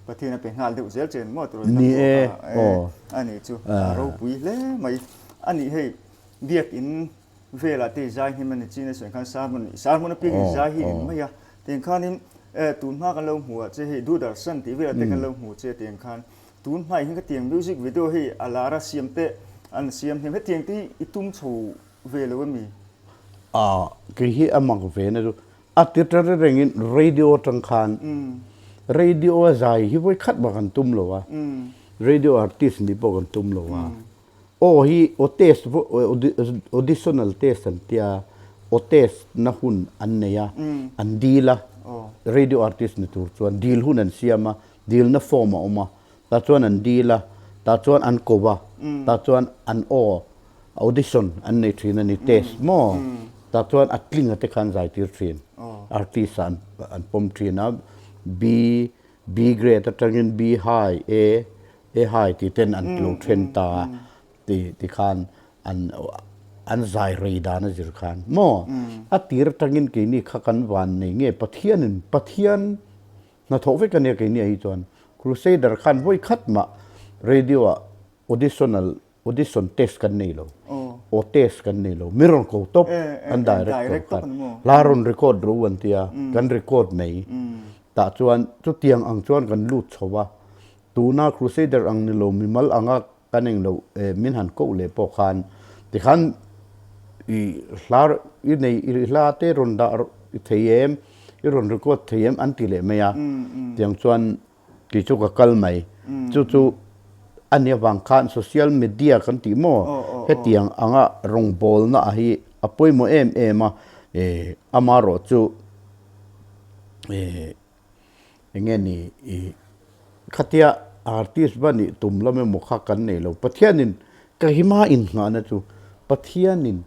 Pathian a pe nghal deuh zel che a ni maw tiraw? Ni e, aw. A nih chu a ropui hle mai. A nih hei biakin Velah te i zai hnim a ni chin a sawi khan sermon sermon apiang in zai hi in mai a tiang khanin eh tun hma kan lo hmu ah che hei Doordarshan tih velah te kan lo hmu che tiang khan tun hma hian khatiang music video hei a lar a siam te an siam hnem hetiang te hi i tum chho ve lo ami? Ah kei hi a mak ve na chu a ti ta rengin radio atang khan radio a zai hi vawi khat bak an tum lo a radio artist nih pawh kan tum lo a. Aw hi aw test auditional test an tia, aw test na hun an nei a, an dil a, radio artist ni tur chuan dil hun an siam a, dilna form a awm a, tah chuan an dil a, tah chuan an ko a, tah chuan an aw audition an nei thin a ni, test maw, tah chuan a tlinga te khan zai tir thin, artist ah an pawm thin a, B B grade atangin B high, A, A high tih ten an lo then ta a ti ti khan an an zai rei dan a zir khan maw a tir atangin keini kha kan van nei nge Pathianin Pathian hnathawh vek ania keini ah hi chuan Crusader khan vawi khat mah. Radio ah auditional audition test kan nei lo, aw test kan nei lo, mi rawn ko tawp an director khan hla rawn record ru an tia kan record mai. Tah chuan chutiang ang chuan kan lut chho a, tuna Crusader ang ni lo mimal anga kan eng lo min han koh leh pawh khan tikhan i hla i nei i hla te rawn dah thei em i rawn record thei em an ti leh mai a, tiang chuan Kei chu ka kal mai. Chu chu a nih avang khan social media kan tih maw hetiang anga rawngbawlna a hi a pawimawh em em a, amaherawh chu eng nge ni khatia artist va nih tum lam emaw kha kan nei lo. Pathianin ka hima innghahna chu Pathianin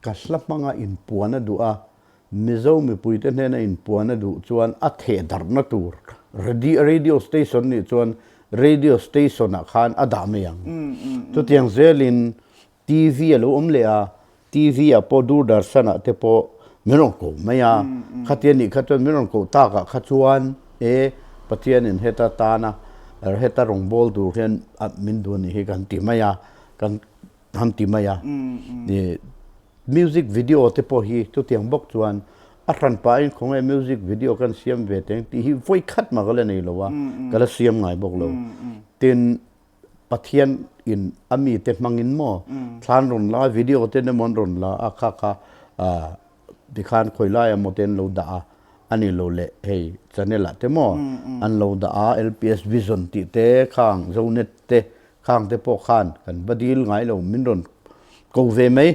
ka hla hmanga inpuan a duh a, Mizo mipuite hnena inpuan a duh chuan a theh darhna tur radio station nih chuan radio station ah khan a dah mai ang. Chutiang zelin TV a lo awm leh a, TV ah pawh Doordarshan ah te pawh min rawn ko mai a, khatia nih kha chuan min rawn koh tak ah kha chuan e Pathianin heta tana heta rawngbâwl tur hian min duh a nih hi kan ti mai a, kan han ti mai a. Music video te pawh hi chutiang bawk chuan a hran pahin khawnge music video kan siam ve teng tih hi vawi khat mah ka la nei lo a, ka la siam ngai bawk lo. Tin, Pathian in a mite hmangin maw thlan rawn la a, video te emaw an rawn la a, kha kha tikhan khawi lai emaw te an lo dah a, a ni lo leh hei channel ah te maw an lo dah a, LPS Vision tih te khang Zonet te Khang te pawh khan kan va dil ngai lo min rawn ko ve mai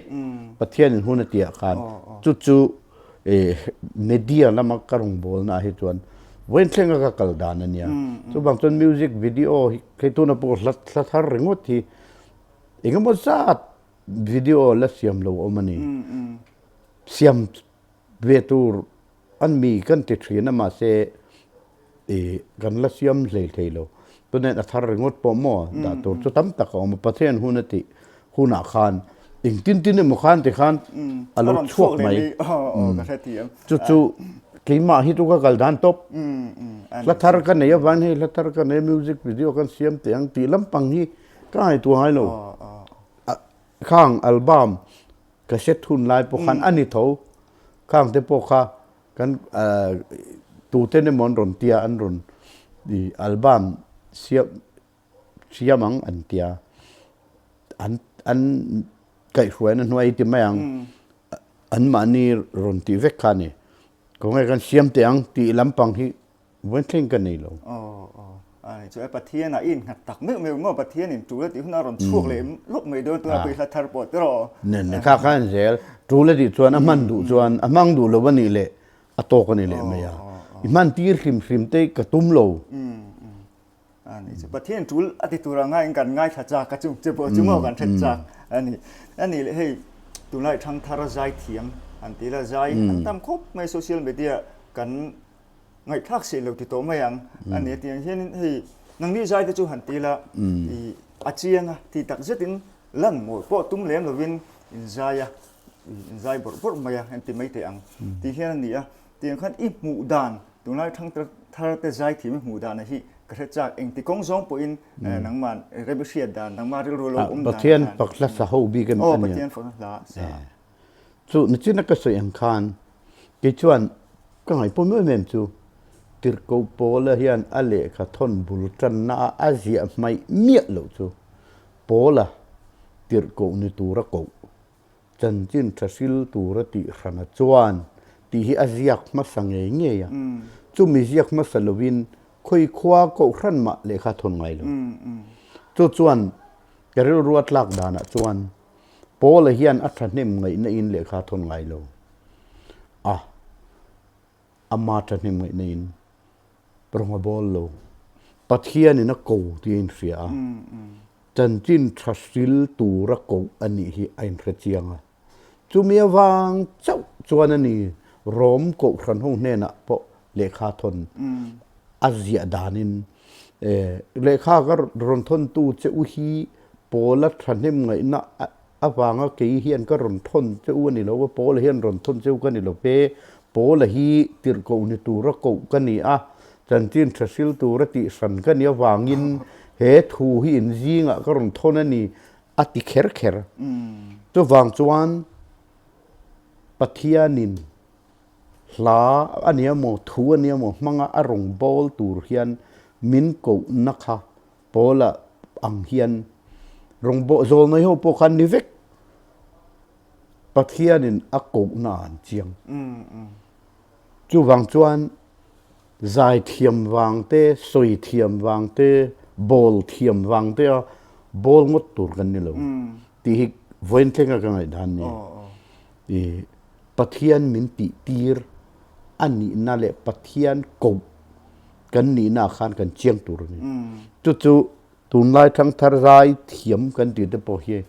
Pathian in hun a tih ah khan chu chu media lama ka rawngbawlna ah hi chuan vawiin thlenga ka kal dan a nia chuvang chuan music video hi hei tuna pawh hla hla thar ringawt hi engemaw zat video la siam lo awm a ni siam ve tur An mi kan ti thin a mahse i kan la siam hlei thei lo. Tunen a thar ringawt pawh maw dah tur chu tam tak a awm a, Pathian hun a tih hunah khan engtin tin emaw khan ti khan a lo chhuak mai. Chu chu keimah hi chu ka kal dan tawp. Hla thar ka nei avangin hei hla thar ka nei a music video kan siam teh ang tih lampang hi ka ngaihtuah ngai lo. Khang album cassette hun lai pawh khan a ni tho. Khang te pawh kha kan tuten emaw an rawn tia an rawn i album siam siam ang an tia an an kaihhruaina hnuai ti mai ang an mahni rawn tih vek kha a ni khawnge kan siam teh ang tih lampang hi Vawi thleng ka nei lo. Aw aw a ni chu e Pathian ah i innghat tak meuh meuh maw Pathian in tul a tih hunah a rawn chhuak leh lawk mai dawn tuna pawh i hla thar pawh tiraw. Ne ne kha kha an zel tul a tih chuan a hman duh chuan a hmang duh lo a nih leh a tawk a ni leh mai a i hman tir hrim hrim te ka tum lo. A ni chu Pathian tul a ti tur anga in kan ngaithla chak a chung che pawh chu maw kan hret chak a ni. A nih leh hei tunlai thangthar zai thiam an ti la zai an tam khawp mai social media kan Ngaihthlak seh lo ti tawh mai ang. A ni a tih ang hianin hei nangni zai te chu han ti la i a chiang a ti tak zetin lan mawi pawh tum lem lovin in zai a, in zai bawrh bawrh mai a en ti mai teh ang tih hian a ni a. Tiang khan i hmuh dan tunlai thangthar thar te zai thiam i hmuh dan a hi ka hre chak engti kawng zawng pawhin nangman rem i hriat dan nangma rilru lo awm dan Pathian fak hla sa ho bik a ni. Aw Pathian fak hla sa. Chu nichina ka sawi ang khan kei chuan Ka ngaihpawm em em chu Tirhkoh Paula hian a lehkha thawn bul tanna a a ziah hmaih miah loh chu Paula tirhkoh ni tura koh, chanchin tha hril tura tih hrana chuan tih hi a ziak hmasa ngei ngei a. Chumi ziak hmasa lovin khawi khua koh hran mah lehkha thawn ngai lo. Chu chuan ka rilrua tlak danah chuan Paula hian a thahnem ngaihna in lehkha thawn ngai lo. A, ama thahnem ngaihna in rawng a bawl lo. Pathian in a ko tih a inhria a, chanchin tha hril tura koh a nih hi a inhre chiang a. Chumi avang chauh chuan a ni Rom Kohhran ho hnenah pawh lehkha thawn a ziah danin lehkha ka rawn thawntu che u hi Paula thahnem ngaihna avanga kei hian ka rawn thawn che u a ni lo a, Paula hian rawn thawn che u ka ni lo ve, Paula hi tirhkoh ni tura koh ka ni a, chanchin tha hril tura tih hran ka ni avangin He thu hi in zingah ka rawn thawn a ni a ti kher kher. Chuvang chuan Pathianin hla a nia maw, thu a nia maw hmanga a rawn bawl tur hian min kohna kha Paula ang hian rawn bawh zawl mai ho pawh khan ni vek. Pathianin a kohna an chiang. Chuvang chuan zai thiam vang te, sawi thiam vang te, bawl thiam vang te a bawl ngawt tur kan ni lo tih hi vawiin thlenga ka ngaihdan ni. I Pathian min tih tir a nihna leh Pathian koh kan nihna ah khan kan chiang tur a ni. Chu chu Tunlai thangthar zai thiam kan tih te pawh hi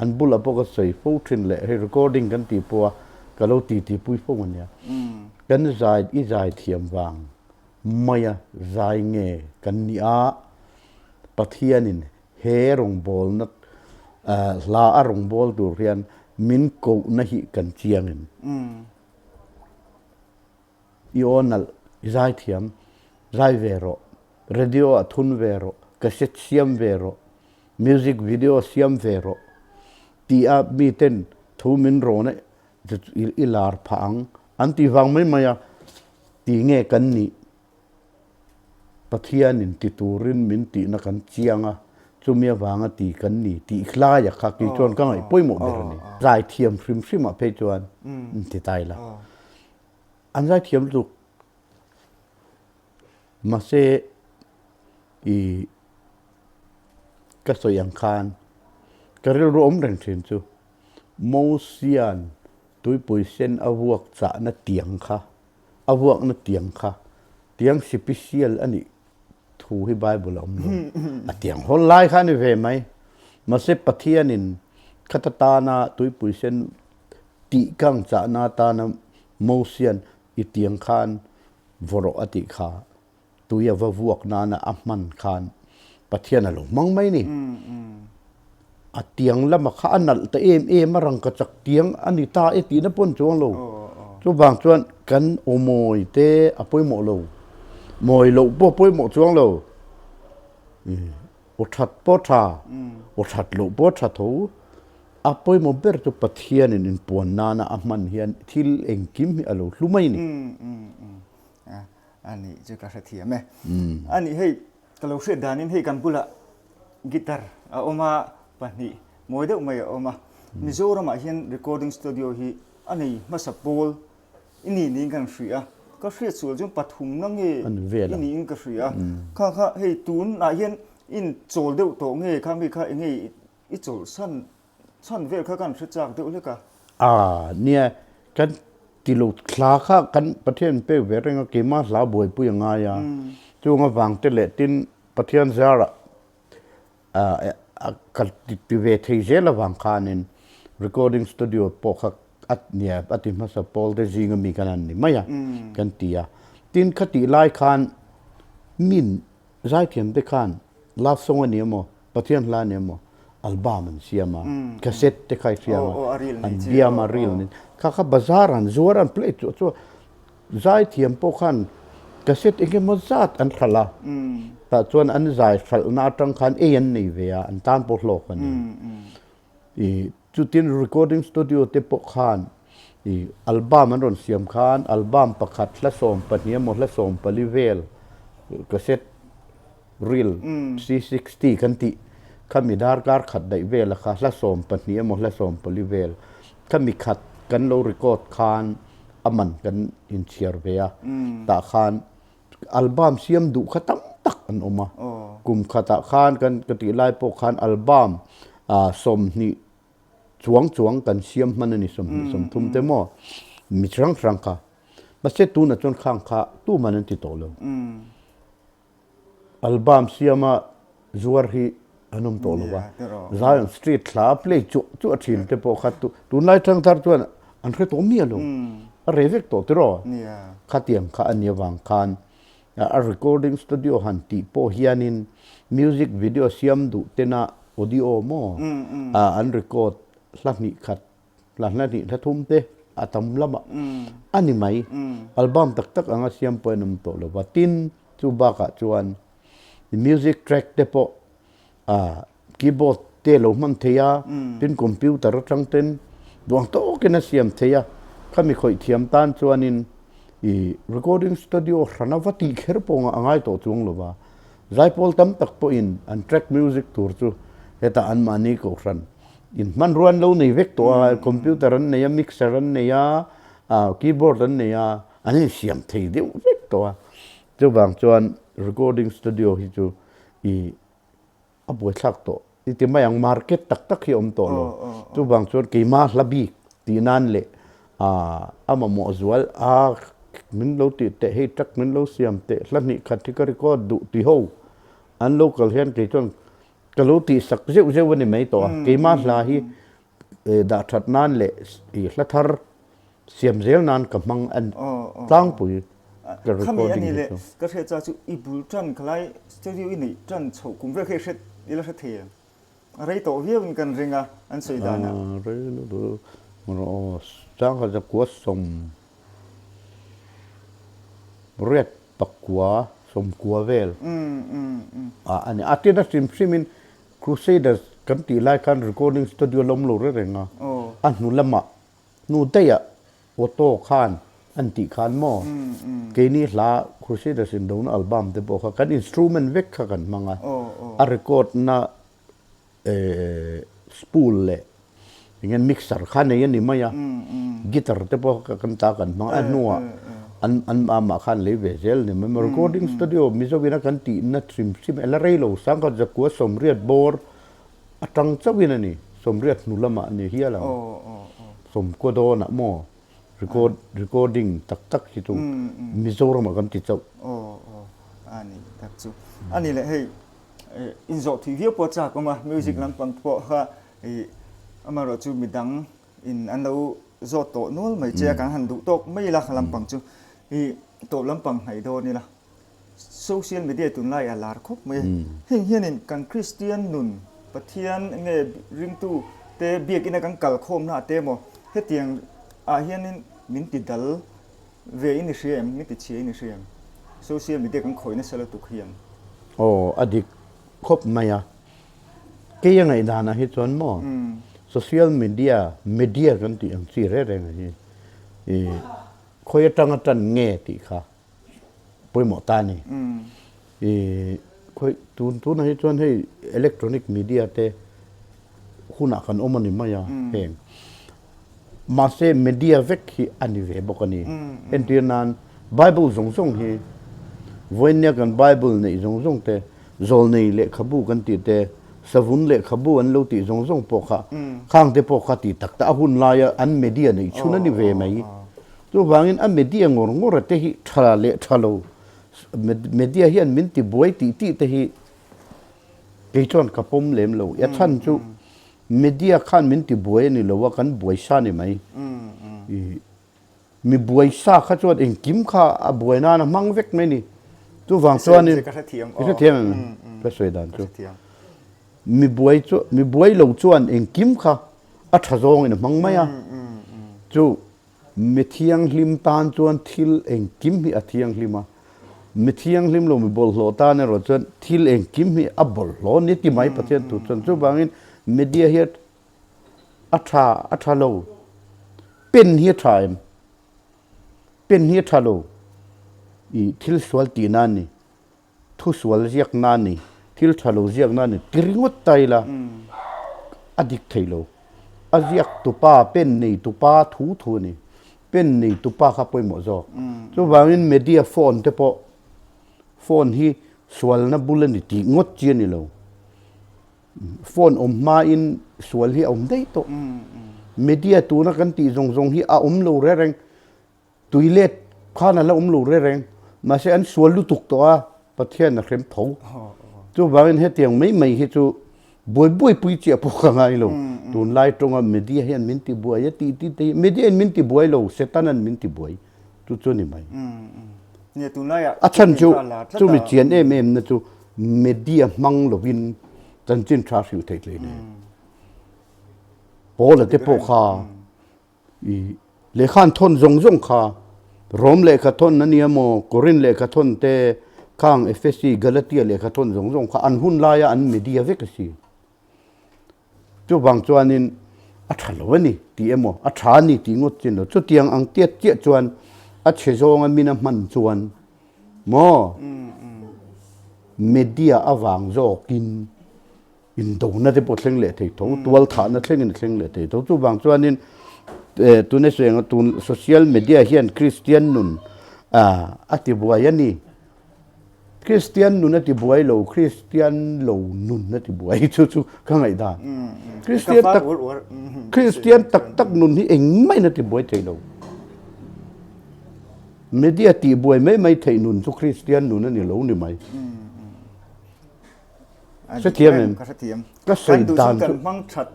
an bulah pawh ka sawi fo thin leh hei recording kan tih pawh a ka lo ti ti pui fo ania. Kan zai i zai thiam vang maia zai nge kan nih a, Pathianin he rawngbawlna hla a rawngbâwl tur hian min kohna hi kan chiang em? I aw nalh, i zai thiam, zai ve rawh, radio ah thun ve rawh, cassette siam ve rawh, music video siam ve rawh tih a miten thu min rawn a i lar phah ang an tih vang mai mai a, ti nge kan nih? Pathianin ti turin min tihna kan chiang a, chumi avanga ti kan ni tih hlaia kha kei chuan ka ngaih pawimawh ber a ni. Zaithiam hrim hrimah phei chuan in ti tai la. An zaithiam lutuk. Mahse i ka sawi ang khan ka rilru awm reng thin chu Mosian tuipui sen a vuak chahna tiang kha a vuakna tiang kha tiang sipisial a nih thu hi Bible a awm lo. A tiang hawl lai kha a ni ve mai. Mahse Pathianin khata tana tuipui sen tih kang chahna atana Mosian i tiang khan vaw rawh a tih kha tui a va vuak nana a hman khan Pathian a lo hmang mai ni. A tiang lama kha a nalh ta em em a, rangkachak tiang a ni ta e tihna pawh a ni chuang lo. Chuvang chuan kan aw mawi te a pawimawh lo, mawi loh pawh a pawimawh chuang lo. Aw that pawh a tha, aw that loh pawh a tha tho. A pawimawh ber chu Pathianin inpuan nana a hman hian thil engkim hi a lo hlu mai a ni. A nih chu ka hrethiam e. A nih hei ka lo hriat danin hei kan bulah guitar a awm a, pahnih mawi deuh mai a awm a. Mizoramah hian recording studio hi a nei hmasa pawl i ni niin kan hria a, ka hriat sual chuan pathumna nge i niin ka hria a. Kha kha hei tunah hian in chawl deuh tawh nge kha mi kha enge i chawlhsan Chhan vel kha kan hre chak deuh hlek a. A, nia, kan ti lo thla kha kan Pathian pek ve reng a, keimah hla buaipui a ngai a, chung avang te leh tin Pathian zarah ka ti ve thei zel avang khanin recording studio pawh kha a nia a ti hmasa pawl te zinga mi kan han ni mai a, kan ti a. Tin khatih lai khan min Zaithiam te khan love song a ni emaw, Pathian hla a ni emaw, album an siam a, cassette te kha i hria ang a, an biam a, reel ni. Kha kha bazar an zuar an play chu chu zaithiam pawh khan cassette eng emaw zat an hralh a, tah chuan an zai hralhna atang khan ei an nei ve a, an tan pawh hlawk a ni. I chutin recording studio te pawh khan i album an rawn siam khan album pakhat hla 12 emaw hla 14 vel cassette reel C60 kan tih khami darkar khat daih vela kha hla 12 emaw hla 14 vel khami khat kan lo record khan a man kan inchhiar ve a tah khan Album siam duh kha tam tak an awm a, kum khatah khan kan ka tih lai pawh khan album 20 chuang chuang kan siam hman a ni, 20 30 te maw mi hrang hrang kha. Mahse tunah chuan khang kha tuman an ti tawh lo. Album siama zuar hi an awm tawh lo a, Zion Street thla play chuah chuah thin te pawh kha tunlai thangthar chuan an hre tawh miah lo, a reh vek tawh tiraw? Khatiang kha a nih avang khan a recording studio han tih pawh hianin music video siam duh tena audio maw an record hla hnih khat hla hla hnih hla thum te a tam lamah a ni mai. Album tak tak anga siam pawh an awm tawh lo va, tin chu bakah chuan music track te pawh. Ah keyboard te lo hman thei a, tin computer atang ten duang tawkin a siam thei a, khami khawih thiam tan chuanin ih recording studio hrana va tih kher pawh a ngai tawh chuang lo va, zaipawl tam tak pawhin an track music tur chu hetah anmahni kohhran in hmanrua an lo nei vek tawh a, computer an nei a, mixer an nei a, ah keyboard an nei a, an insiam thei deuh vek tawh a, chuvang chuan recording studio hi chu ih a buaithlak tawh i ti mai ang market tak tak hi a awm tawh lo chuvang chuan keima hla bik tih nan leh ah a mamawh zual a min lo tih teh hei tak min lo siam teh hla hnih khat hi ka record duh ti ho an lo kal hian kei chuan ka lo tih sak zeuh zeuh a ni mai tawh a keima hla hi dah that nan leh ih hla thar Siam zel nan ka hmang a tlangpui ka recording hi chu. Ka hriat cha chu i bul tan khalai studio i neih tan chhoh kum vel kha i hret i la hre thei em? A rei tawh viau in kan ring a an sawi dan ah. Rei lutuk aw changkhat zakua sawm riat pakua sawmkua vel ah a ni a. Tin a hrim hrim in Crusaders kan tih lai khan recording studio la awm lo reng a, a hnu lamah Hnu daih ah auto khan an tih khan maw keini hla Crusaders indona album te pawh kha kan instrument vek kha kan hmang a, a record na spool leh enge mixer kha nei a ni mai a, guitar te pawh kha kan ta kan hmang a, a hnuah an an amah khan lei ve zel a ni mai. Recording studio Mizo ina kan tihna hrim hrim a la rei lo sangkhat zakua sawmriat bawr Atang chauhin a ni, sawmriat hnu lamah a ni hial ang. Sawmkua dawnah maw record recording tak tak hi chu Mizoramah kan ti chauh. Aw aw a ni tak chu. A ni leh hei inzawh thui viau pawh a chak awm a, music lampang pawh kha amaherawh chu midang in an lo zawt tawh nual mai che a, kan han duh tawk mai ila lampang chu i tawp lampang hnaih dawn ila. Social media tunlai a lar khawp mai a, heng hianin kan Kristian nun, Pathian nge ringtu te biakina kan kal khawmna ah te emaw hetiang ah hianin min ti dal ve in i hria em, min ti chhia in i hria em? Social media kan khawih nasa lutuk hian. Aw, a dik khawp mai a. Kei a ngaihdanah hi chuan maw social media, media kan tih ang chi reng reng hi i khawi atanga tan nge tih kha pawimawh ta a ni. I khawi tun tunah hi chuan hei electronic media te hunah kan awm a ni mai a heng. Mahse media vek hi a ni ve bawk a ni. Entir nan Bible zawng zawng hi vawiinnia kan Bible neih zawng zawng te zawlnei lehkhabu kan tih te savun lehkhabu an lo tih zawng zawng pawh kha khang te pawh kha tih tak tak a hun laia an media neih chhun a ni ve mai. Chuvangin a media ngawr ngawr a te hi tha leh tha lo, media hian min ti buai tih tih te hi kei chuan ka pawm lem lo. A chhan chu media khan min ti buai a ni lo a, kan buai sa ni mai. Mi buai sa kha chuan engkim kha a buai nan a hmang vek mai ni. Chuvang chuanin Ka hrethiam i hrethiam em? Ka sawi dan chu. Mi buai chu mi buai lo chuan engkim kha a tha zawngin a hmang mai a. Chu Mi thianghlim tan chuan thil engkim hi a thianghlim a, mi thianghlim lo mi bawlhhlawh tan erawh chuan thil engkim hi a bawlhhlawh ni ti mai Pathian thu chuan. Chuvangin media hi a tha a tha lo, pen hi a tha em? Pen hi a tha lo i thil sual tihna a ni. Thu sual ziakna a ni, thil tha lo ziakna a ni ti ringawt ta ila a dik thei lo. A ziak tupa, pen nei tupa thu thu a ni. Pen nei tupa kha pawimawh zawk. Chuvangin media phone te pawh phone hi sualna bul a ni tih ngawt chi a ni lo. Phone awm hmain sual hi a awm daih tawh. Media tuna kan tih zawng zawng hi a awm lo reng reng. Tui let khan a la awm lo reng reng, mahse an sual lutuk tawh a, Pathian a hrem tho. Chuvangin hetiang mai mai hi chu buai buai pui chiah pawh ka ngai lo. Tunlai tawnga media hian min ti buai a tih tih te hi, media in min ti buai lo, Setanan min ti buai chu chu ni mai. A chhan chu chumi chian em em na chu media hmang lovin chanchin tha hrilh theih hlei nei. Paula te pawh kha I lehkha an thawn zawng zawng kha Rom lehkha thawn a nia maw, Korin lehkha thawn te, Khang Efesi, Galatia lehkha thawn zawng zawng kha an hun laia an media vek a si. Chuvang chuanin a tha lo a ni tih emaw, a tha a ni tih ngawt chin lo. Chutiang ang tiat chiah chuan a chhe zawnga min a hman chuan maw media avang zawkin indona te pawh thleng leh thei tho, tual thahna thlengin a thleng leh thei tho. Chuvang chuanin tuna sawi anga tun social media hian Kristian nun a tibuai a ni. Kristian nun a tibuai lo, Kristian lo nun a tibuai chu chu ka ngaihdan. Kristian tak Kristian tak tak nun hi engmah in a tibuai thei lo. Media tihbuai mai mai theih nun chu Kristian nun a ni lo ni mai. Hrethiam em? Ka hrethiam. Ka sawi dan chu. Kan hmang that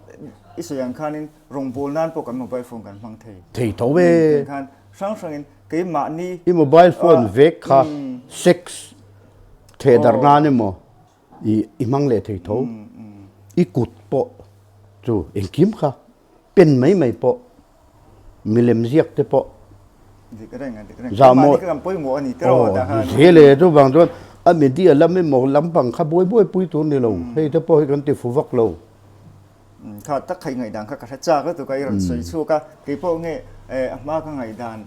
i sawi ang khanin rawngbawl nan pawh kan mobile phone kan hmang thei. Thei tho e. Khan hrang hrangin keimahni. I mobile phone vek kha sex theh darh nan emaw i i hmang leh thei tho. I kut pawh chu engkim kha pen mai mai pawh milem ziak te pawh zahmawh zel e chuvang chuan a media lam emaw lampang kha buai buai pui tur ni lo hei te pawh hi kan ti fu vak lo. Kha tak kha i ngaihdan kha ka hre chak lutuk a i rawn sawi chhuak a keipawh nge a hma ka ngaihdan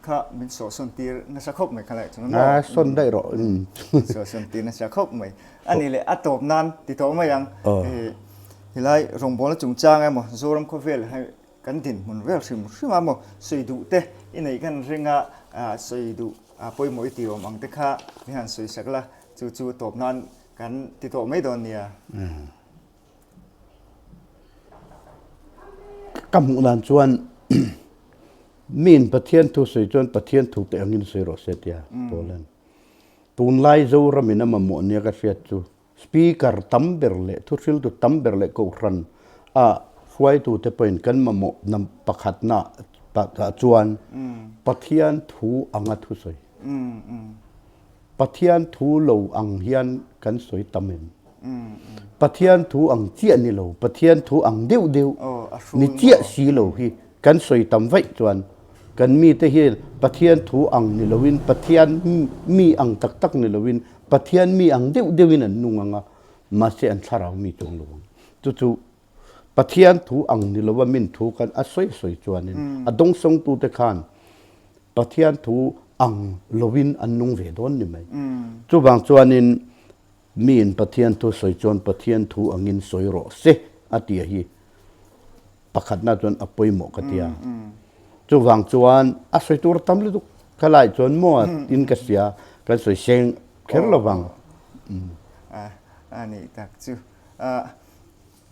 kha min sawhsawn tir nasa khawp mai kha lai chuan maw sawn daih rawh sawhsawn tir nasa khawp mai a ni leh a tawp nan ti tawh mai ang helai rawngbawlna chungchang emaw Zoram khawvel hei Kan dinhmun vel hrim hrim a maw sawi duh te i neih kan ring a, sawi duh pawimawh i ti awm ang te kha mi han sawi sak la, chu chu tawp nan kan ti tawh mai dawn nia. Ka hmuh dan chuan miin Pathian thu sawi chuan Pathian thu te angin sawi rawh se tia Paul-a'n tunlai Zoramin a mamawh nia ka hriat chu Speaker tam ber leh thuhriltu tam ber leh kohhran a hruaitute pawhin kan mamawh na pakhatna ah chuan Pathian thu anga thusawi. Pathian thu lo ang hian kan sawi tam em? Pathian thu ang chiah ni lo, Pathian thu ang deuh deuh ni chiah si lo hi kan sawi tam vaih chuan kan mite hi Pathian thu ang ni loin Pathian mi ang tak tak ni loin Pathian mi ang deuh deuhin an nung ang a, mahse an thlarau mi chuang lo ang. Chu chu Pathian thu ang ni lova min thu khan a sawi sawi chuanin a dawngsawngtute khan Pathian thu ang lovin an nung ve dawn ni mai. Chuvang chuanin miin Pathian thu sawi chuan Pathian thu angin sawi rawh se a tia hi pakhatna chuan a pawimawh ka ti a. Chuvang chuan a sawi tur tam lutuk ka lai chuan maw in ka hria kan sawi seng kher lo vang. A nih tak chu.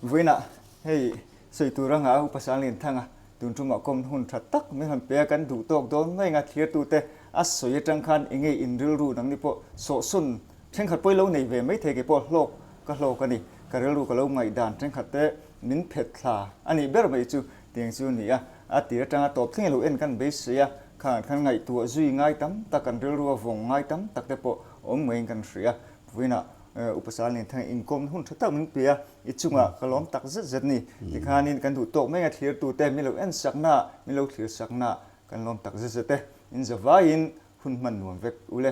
Vawiinah hei sawi tur anga a upa Sanglianthanga tun tumah kawm hun tha tak mai han pe a kan duh tawk dawn mai anga thirtute a sawi atang khan enge in rilru nangni pawh sawhsawn thenkhat pawh i lo nei ve maithei kei pawh hlawk ka hlawk a ni. Ka rilru ka lo ngaihdan thenkhat te Min phet thla a nih ber mai chu tiang chu a ni a, a tir atanga tawp thleng lo en kan beisei a, khang khan ngaihtuah zui ngai tam tak kan rilru a vawng ngai tam tak te pawh awm ngeiin kan hria. Vawiinah Upa Sal nen thang inkawmna hun tha tak min pe a, i chungah ka lawm tak zet zet ni. Tikhanin kan duh tawk mai a thlirtute min lo en sakna, min lo thlir sakna kan lawm tak zet zet e. In zavaiin hun hman nuam vek u le.